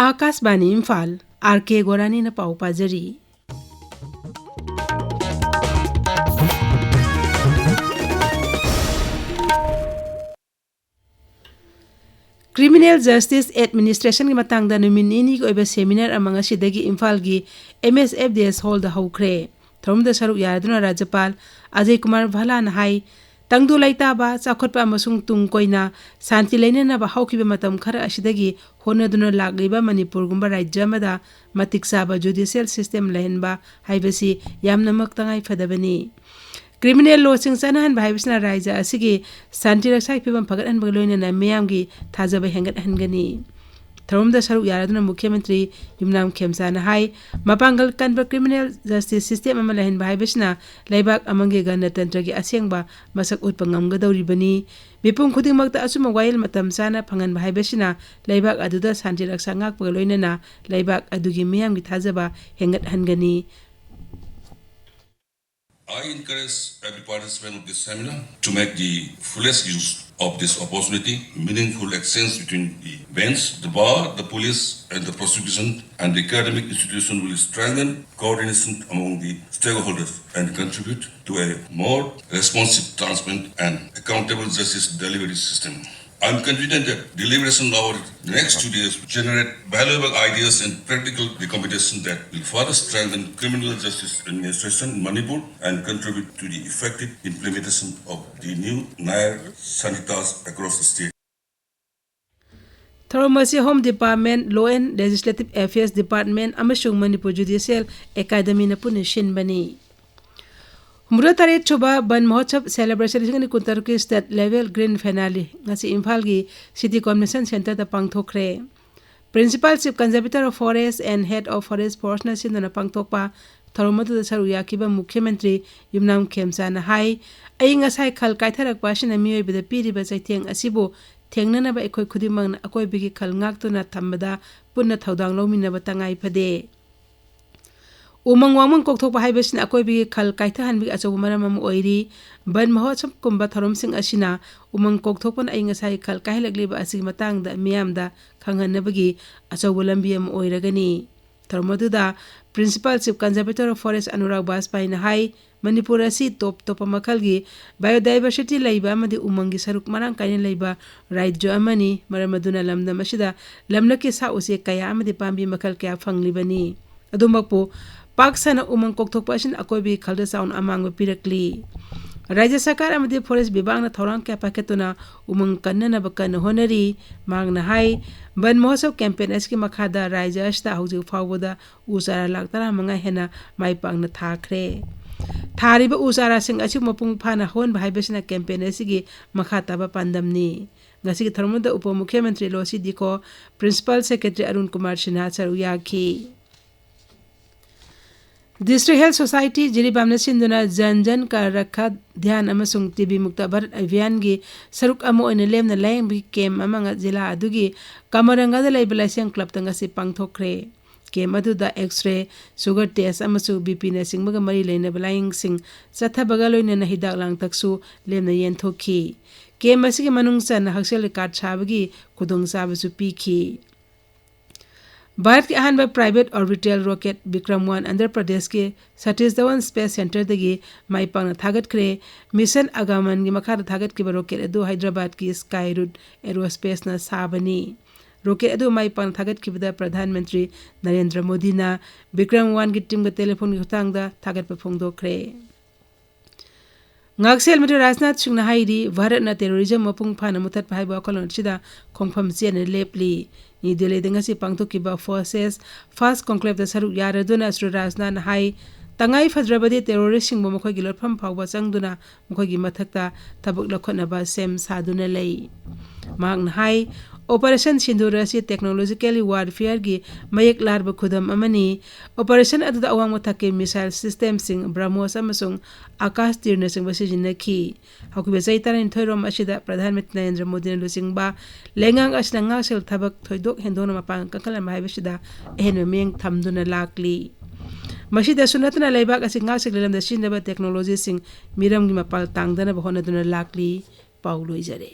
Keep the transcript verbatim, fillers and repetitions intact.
ꯑꯥꯀꯥꯁꯕꯥꯅꯤ Imphal, R ꯀꯦ ꯒꯣꯔꯥꯅꯤꯅ ꯄꯥꯎ ꯄꯥꯖꯔꯤ꯫ Criminal justice ꯑꯦꯗꯃꯤꯅꯤꯁꯇ꯭ꯔꯦꯁꯟꯒꯤ ꯃꯇꯥꯡꯗ ꯅꯨꯃꯤꯠ ꯅꯤꯅꯤꯒꯤ ꯑꯣꯏꯕ ꯁꯦꯃꯤꯅꯥꯔ ꯑꯃ ꯉꯁꯤꯗꯒꯤ ꯏꯝꯐꯥꯜꯒꯤ ꯑꯦꯝ ꯑꯦꯁ ꯑꯦꯐ ꯗꯤ ꯑꯦꯁ ꯍꯣꯜꯗ ꯍꯧꯈ꯭ꯔꯦ꯫ ꯊꯧꯔꯝꯗ ꯁꯔꯨꯛ ꯌꯥꯔꯗꯨꯅ ꯔꯥꯖ꯭ꯌꯄꯥꯜ ꯑꯖꯌ ꯀꯨꯃꯥꯔ ꯚꯥꯂꯥꯅ ꯍꯥꯏ, ꯇꯪꯗꯨ ꯂꯩꯇꯥꯕ, ꯆꯥꯎꯈꯠꯄ ꯑꯃꯁꯨꯡ ꯇꯨꯡ ꯀꯣꯏꯅ ꯁꯥꯟꯇꯤ ꯂꯩꯅꯅꯕ ꯍꯧꯈꯤꯕ ꯃꯇꯝ ꯈꯔ ꯑꯁꯤꯗꯒꯤ ꯍꯣꯠꯅꯗꯨꯅ ꯂꯥꯛꯂꯤꯕ ꯃꯅꯤꯄꯨꯔꯒꯨꯝꯕ ꯔꯥꯖ꯭ꯌ ꯑꯃꯗ ꯃꯇꯤꯛ ꯆꯥꯕ ꯖꯨꯗꯤꯁꯤꯌꯦꯜ ꯁꯤꯁꯇꯦꯝ ꯂꯩꯍꯟꯕ ꯍꯥꯏꯕꯁꯤ ꯌꯥꯝꯅꯃꯛ ꯇꯉꯥꯏ ꯐꯗꯕꯅꯤ꯫ ꯀ꯭ꯔꯤꯃꯤꯅꯦꯜ ꯂꯣꯁꯤꯡ ꯆꯠꯅꯍꯟꯕ ꯍꯥꯏꯕꯁꯤꯅ ꯔꯥꯖ꯭ꯌ ꯑꯁꯤꯒꯤ ꯁꯥꯟꯇꯤ ꯔꯛꯁꯥꯒꯤ ꯐꯤꯕꯝ ꯐꯒꯠꯍꯟꯕꯒ ꯂꯣꯏꯅꯅ ꯃꯤꯌꯥꯝꯒꯤ ꯊꯥꯖꯕ ꯍꯦꯟꯒꯠꯍꯟꯒꯅꯤ꯫ ꯊꯧꯔꯝꯗ ꯁꯔꯨꯛ ꯌꯥꯔꯗꯨꯅ ꯃꯨꯈ꯭ꯌ ꯃꯟꯇ꯭ꯔꯤ ꯌꯨꯝꯅꯥꯝ ꯈꯦꯝꯆꯥꯅ ꯍꯥꯏ, ꯃꯄꯥꯡꯒꯜ ꯀꯟꯕ ꯀ꯭ꯔꯤꯃꯤꯅꯦꯜ ꯖꯁꯇꯤꯁ ꯁꯤꯁꯇꯦꯝ ꯑꯃ ꯂꯩꯍꯟꯕ ꯍꯥꯏꯕꯁꯤꯅ ꯂꯩꯕꯥꯛ ꯑꯃꯒꯤ ꯒꯅꯇꯟꯇ꯭ꯔꯒꯤ ꯑꯁꯦꯡꯕ ꯃꯁꯛ ꯎꯠꯄ ꯉꯝꯒꯗꯧꯔꯤꯕꯅꯤ꯫ ꯃꯤꯄꯨꯝ ꯈꯨꯗꯤꯡꯃꯛꯇ ꯑꯆꯨꯝꯕ ꯋꯥꯌꯦꯜ ꯃꯇꯝ ꯆꯥꯅ ꯐꯪꯍꯟꯕ ꯍꯥꯏꯕꯁꯤꯅ ꯂꯩꯕꯥꯛ ꯑꯗꯨꯗ ꯁꯥꯟꯇꯤ ꯔꯛꯁꯥ ꯉꯥꯛꯄꯒ ꯂꯣꯏꯅꯅ ꯂꯩꯕꯥꯛ ꯑꯗꯨꯒꯤ ꯃꯤꯌꯥꯝꯒꯤ ꯊꯥꯖꯕ ꯍꯦꯟꯒꯠꯍꯟꯒꯅꯤ꯫ I encourage every participant of this seminar to make the fullest use of this opportunity. Meaningful exchange between the bench, the bar, the police, and the prosecution and the academic institution will strengthen coordination among the stakeholders and contribute to a more responsive, transparent, and accountable justice delivery system. I'm confident that deliberation over the next two days will generate valuable ideas and practical recommendations that will further strengthen criminal justice administration in Manipur and contribute to the effective implementation of the new Nyaya Sanhitas across the state. ꯊꯧꯔꯝ ꯑꯁꯤ Home Department, Law and Legislative Affairs Department ꯑꯃꯁꯨꯡ ꯃꯅꯤꯄꯨꯔ ꯖꯨꯗꯤꯁꯤꯌꯦꯜ ꯑꯦꯀꯥꯗꯃꯤꯅ ꯄꯨꯟꯅ ꯁꯤꯟꯕꯅꯤ꯫ ꯍꯨꯝꯐꯨꯇꯔꯦꯠ ꯁꯨꯕ ꯕꯟ ꯃꯍꯣꯠꯁꯕ celebration ꯂꯤꯁꯤꯡ ꯑꯅꯤ ꯀꯨꯟꯇꯔꯨꯛꯀꯤ state level ꯒ꯭ꯔꯥꯟ ꯐꯤꯅꯥꯂꯦ ꯉꯁꯤ ꯏꯝꯐꯥꯜꯒꯤ city convention ꯁꯦꯟꯇꯔꯗ ꯄꯥꯡꯊꯣꯛꯈ꯭ꯔꯦ꯫ Principal Chief Conservator of Forest and Head of Forest Forcena ꯁꯤꯟꯗꯨꯅ ꯄꯥꯡꯊꯣꯛꯄ ꯊꯧꯔꯝ ꯑꯗꯨꯗ ꯁꯔꯨꯛ ꯌꯥꯈꯤꯕ ꯃꯨꯈ꯭ꯌ ꯃꯟꯇ꯭ꯔꯤ ꯌꯨꯝꯅꯥꯝ ꯈꯦꯝꯆꯥꯅ ꯍꯥꯏ, ꯑꯏꯪ ꯑꯁꯥꯒꯤ ꯈꯜ ꯀꯥꯏꯊꯔꯛꯄ ꯑꯁꯤꯅ ꯃꯤꯑꯣꯏꯕꯗ ꯄꯤꯔꯤꯕ ꯆꯩꯊꯦꯡ ꯑꯁꯤꯕꯨ ꯊꯦꯡꯅꯅꯕ ꯑꯩꯈꯣꯏ ꯈꯨꯗꯤꯡꯃꯛꯅ ꯑꯀꯣꯏꯕꯒꯤ ꯈꯜ ꯉꯥꯛꯇꯨꯅ ꯊꯝꯕꯗ ꯄꯨꯟꯅ ꯊꯧꯗꯥꯡ ꯂꯧꯃꯤꯟꯅꯕ ꯇꯉꯥꯏ ꯐꯗꯦ꯫ ꯎꯃꯪ ꯋꯥꯃꯪ ꯀꯣꯛꯊꯣꯛꯄ ꯍꯥꯏꯕꯁꯤꯅ ꯑꯀꯣꯏꯕꯒꯤ ꯈꯜ ꯀꯥꯏꯊꯍꯟꯕꯒꯤ ꯑꯆꯧꯕ ꯃꯔꯝ ꯑꯃ ꯑꯣꯏꯔꯤ꯫ ꯕꯟ ꯃꯍꯣꯠꯁꯕꯀꯨꯝꯕ ꯊꯧꯔꯝꯁꯤꯡ ꯑꯁꯤꯅ ꯎꯃꯪ ꯀꯣꯛꯊꯣꯛꯄꯅ ꯑꯏꯪ ꯑꯁꯥꯒꯤ ꯈꯜ ꯀꯥꯏꯍꯜꯂꯛꯂꯤꯕ ꯑꯁꯤꯒꯤ ꯃꯇꯥꯡꯗ ꯃꯤꯌꯥꯝꯗ ꯈꯪꯍꯟꯅꯕꯒꯤ ꯑꯆꯧꯕ ꯂꯝꯕꯤ ꯑꯃ ꯑꯣꯏꯔꯒꯅꯤ꯫ ꯊꯧꯔꯝ ꯑꯗꯨꯗ Principal Chief Conservator of Forest Anurag ꯕꯥꯖꯄꯥꯏꯅ ꯍꯥꯏ, ꯃꯅꯤꯄꯨꯔ ꯑꯁꯤ ꯇꯣꯞ ꯇꯣꯞꯄ ꯃꯈꯜꯒꯤ biodiversity ꯂꯩꯕ ꯑꯃꯗꯤ ꯎꯃꯪꯒꯤ ꯁꯔꯨꯛ ꯃꯔꯥꯡ ꯀꯥꯏꯅ ꯂꯩꯕ ꯔꯥꯖ꯭ꯌ ꯑꯃꯅꯤ꯫ ꯃꯔꯝ ꯑꯗꯨꯅ ꯂꯝꯗꯝ ꯑꯁꯤꯗ ꯂꯝꯂꯛꯀꯤ ꯁꯥ ꯎꯆꯦꯛ ꯀꯌꯥ ꯑꯃꯗꯤ ꯄꯥꯝꯕꯤ ꯃꯈꯜ ꯀꯌꯥ ꯐꯪꯂꯤꯕꯅꯤ꯫ ꯑꯗꯨꯃꯛꯄꯨ ꯄꯥꯛ ꯁꯟꯅ ꯎꯃꯪ ꯀꯣꯛꯊꯣꯛꯄ ꯑꯁꯤꯅ ꯑꯀꯣꯏꯕꯒꯤ ꯈꯜꯗ ꯆꯥꯎꯅ ꯑꯃꯥꯡꯕ ꯄꯤꯔꯛꯂꯤ꯫ ꯔꯥꯖ꯭ꯌ ꯁꯔꯀꯥꯔ ꯑꯃꯗꯤ ꯐꯣꯔꯦꯁ ꯕꯤꯚꯥꯒꯅ ꯊꯧꯔꯥꯡ ꯀꯌꯥ ꯄꯥꯏꯈꯠꯇꯨꯅ ꯎꯃꯪ ꯀꯟꯅꯅꯕ ꯀꯟꯅ ꯍꯣꯠꯅꯔꯤ꯫ ꯃꯍꯥꯛꯅ ꯍꯥꯏ, ꯕꯟ ꯃꯍꯣꯠꯁꯕ campaign ꯑꯁꯤꯒꯤ ꯃꯈꯥꯗ ꯔꯥꯖ꯭ꯌ ꯑꯁꯤꯗ ꯍꯧꯖꯤꯛ ꯐꯥꯎꯕꯗ ꯎ ꯆꯥꯔꯥ ꯂꯥꯈ ꯇꯔꯥꯃꯉꯥ ꯍꯦꯟꯅ ꯃꯥꯏ ꯄꯥꯛꯅ ꯊꯥꯈ꯭ꯔꯦ꯫ ꯊꯥꯔꯤꯕ ꯎ ꯆꯥꯔꯥꯁꯤꯡ ꯑꯁꯤ ꯃꯄꯨꯡ ꯐꯥꯅ ꯍꯧꯍꯟꯕ ꯍꯥꯏꯕꯁꯤꯅ campaign ꯑꯁꯤꯒꯤ ꯃꯈꯥ ꯇꯥꯕ ꯄꯥꯟꯗꯝꯅꯤ꯫ ꯉꯁꯤꯒꯤ ꯊꯧꯔꯝꯗ ꯎꯄ ꯃꯨꯈ꯭ꯌ ꯃꯟꯇ꯭ꯔꯤ ꯂꯣꯁꯤ ꯗꯤꯈꯣ, Principal Secretary ꯑꯔꯨꯟ ꯀꯨꯃꯥꯔ ꯁꯤꯟꯍꯥ ꯁꯔꯨꯛ ꯌꯥꯈꯤ꯫ District Health Society ꯖꯤꯔꯤꯕꯥꯝꯅ ꯁꯤꯟꯗꯨꯅ ꯖꯟ ꯖꯟ ꯀꯥ ꯔꯛꯈꯥ ꯙ꯭ꯌꯥꯟ ꯑꯃꯁꯨꯡ ꯇꯤ ꯕꯤ ꯃꯨꯛꯇ ꯚꯥꯔꯠ ꯑꯚꯤꯌꯥꯟꯒꯤ ꯁꯔꯨꯛ ꯑꯃ ꯑꯣꯏꯅ ꯂꯦꯝꯅ ꯂꯥꯌꯦꯡꯕꯒꯤ camp ꯑꯃ ꯉ-, ꯖꯤꯂꯥ ꯑꯗꯨꯒꯤ ꯀꯃꯔꯪꯒꯗ ꯂꯩꯕ ꯂꯥꯏꯁꯦꯡ clubꯇ ꯉꯁꯤ ꯄꯥꯡꯊꯣꯛꯈ꯭ꯔꯦ꯫ Camp ꯑꯗꯨꯗ X-ray, sugar test ꯑꯃꯁꯨꯡ B P ꯅꯆꯤꯡꯕꯒ ꯃꯔꯤ ꯂꯩꯅꯕ ꯂꯥꯌꯦꯡꯁꯤꯡ ꯆꯠꯊꯕꯒ ꯂꯣꯏꯅꯅ ꯍꯤꯗꯥꯛ ꯂꯥꯡꯊꯛꯁꯨ ꯂꯦꯝꯅ ꯌꯦꯟꯊꯣꯛꯈꯤ꯫ Camp ꯑꯁꯤꯒꯤ ꯃꯅꯨꯡ ꯆꯟꯅ ꯍꯛꯁꯦꯜꯒꯤ card ꯁꯥꯕꯒꯤ ꯈꯨꯗꯣꯡꯆꯥꯕꯁꯨ ꯄꯤꯈꯤ꯫ ꯚꯥꯔꯠꯀꯤ ꯑꯍꯥꯟꯕ private orbital rocket Vikram one Andhra ꯄ꯭ꯔꯗꯦꯁꯀꯤ ꯁꯇꯤꯁ ꯙꯋꯟ Space Centreꯗꯒꯤ ꯃꯥꯏ ꯄꯥꯛꯅ ꯊꯥꯒꯠꯈ꯭ꯔꯦ꯫ Mission Agamanꯒꯤ ꯃꯈꯥꯗ ꯊꯥꯒꯠꯈꯤꯕ rocket ꯑꯗꯨ ꯍꯥꯏꯗ꯭ꯔꯕꯥꯗꯀꯤ Skyroot Aerospaceꯅ ꯁꯥꯕꯅꯤ꯫ Rocket ꯑꯗꯨ ꯃꯥꯏ ꯄꯥꯛꯅ ꯊꯥꯒꯠꯈꯤꯕꯗ ꯄ꯭ꯔꯙꯥꯟ ꯃꯟꯇ꯭ꯔꯤ ꯅꯔꯦꯟꯗ꯭ꯔ ꯃꯣꯗꯤꯅ Vikram oneꯒꯤ teamꯒ telephoneꯒꯤ ꯈꯨꯠꯊꯥꯡꯗ ꯊꯥꯒꯠꯄ ꯐꯣꯡꯗꯣꯛꯈ꯭ꯔꯦ꯫ ꯉꯥꯛꯁꯦꯜ ꯃꯟꯇ꯭ꯔꯤ ꯔꯥꯖꯅꯥꯊ ꯁꯤꯡꯅ ꯍꯥꯏꯔꯤ, ꯚꯥꯔꯠꯅ terrorism ꯃꯄꯨꯡ ꯐꯥꯅ ꯃꯨꯊꯠꯄ ꯍꯥꯏꯕ ꯋꯥꯈꯜꯂꯣꯟ ꯑꯁꯤꯗ ꯈꯣꯡꯐꯝ ꯆꯦꯠꯅ ꯂꯦꯞꯂꯤ꯫ ꯅ꯭ꯌꯨ ꯗꯦꯜꯂꯤꯗ ꯉꯁꯤ ꯄꯥꯡꯊꯣꯛꯈꯤꯕ Forces First Conclaveꯗ ꯁꯔꯨꯛ ꯌꯥꯔꯗꯨꯅ ꯁ꯭ꯔꯤ ꯔꯥꯖꯅꯥꯊꯅ ꯍꯥꯏ, ꯇꯉꯥꯏ ꯐꯗ꯭ꯔꯕꯗꯤ terroristꯁꯤꯡꯕꯨ ꯃꯈꯣꯏꯒꯤ ꯂꯣꯠꯐꯝ ꯐꯥꯎꯕ ꯆꯪꯗꯨꯅ ꯃꯈꯣꯏꯒꯤ ꯃꯊꯛꯇ ꯊꯕꯛ ꯂꯧꯈꯠꯅꯕ ꯁꯦꯝ ꯁꯥꯗꯨꯅ ꯂꯩ꯫ ꯃꯍꯥꯛꯅ ꯍꯥꯏ, Operation Sindoor ꯑꯁꯤ technologically warfareꯒꯤ ꯃꯌꯦꯛ ꯂꯥꯔꯕ ꯈꯨꯗꯝ ꯑꯃꯅꯤ꯫ Operation ꯑꯗꯨꯗ ꯑꯋꯥꯡꯕ ꯊꯥꯛꯀꯤ missile systemꯁꯤꯡ, BrahMos ꯑꯃꯁꯨꯡ Akash tirꯅꯆꯤꯡꯕ ꯁꯤꯖꯤꯟꯅꯈꯤ꯫ ꯍꯧꯈꯤꯕ ꯆꯍꯤ ꯇꯔꯥꯅꯤꯊꯣꯏꯔꯣꯝ ꯑꯁꯤꯗ ꯄ꯭ꯔꯙꯥꯟ ꯃꯟꯇ꯭ꯔꯤ ꯅꯔꯦꯟꯗ꯭ꯔ ꯃꯣꯗꯤꯅ ꯂꯨꯆꯤꯡꯕ ꯂꯩꯉꯥꯛ ꯑꯁꯤꯅ ꯉꯥꯛꯁꯦꯜ ꯊꯕꯛ ꯊꯣꯏꯗꯣꯛ ꯍꯦꯟꯗꯣꯛꯅ ꯃꯄꯥꯡꯒꯜ ꯀꯟꯈꯠꯂꯝꯕ ꯍꯥꯏꯕꯁꯤꯗ ꯑꯍꯦꯟꯕ ꯃꯤꯠꯌꯦꯡ ꯊꯝꯗꯨꯅ ꯂꯥꯛꯂꯤ꯫ ꯃꯁꯤꯗꯁꯨ ꯅꯠꯇꯅ ꯂꯩꯕꯥꯛ ꯑꯁꯤ ꯉꯥꯛ ꯁꯦꯜꯒꯤ ꯂꯝꯗ ꯁꯤꯖꯤꯟꯅꯕ ꯇꯦꯛꯅꯣꯂꯣꯖꯤꯁꯤꯡ ꯃꯤꯔꯝꯒꯤ ꯃꯄꯥꯜ ꯇꯥꯡꯗꯅꯕ ꯍꯣꯠꯅꯗꯨꯅ ꯂꯥꯛꯂꯤ꯫ ꯄꯥꯎ ꯂꯣꯏꯖꯔꯦ꯫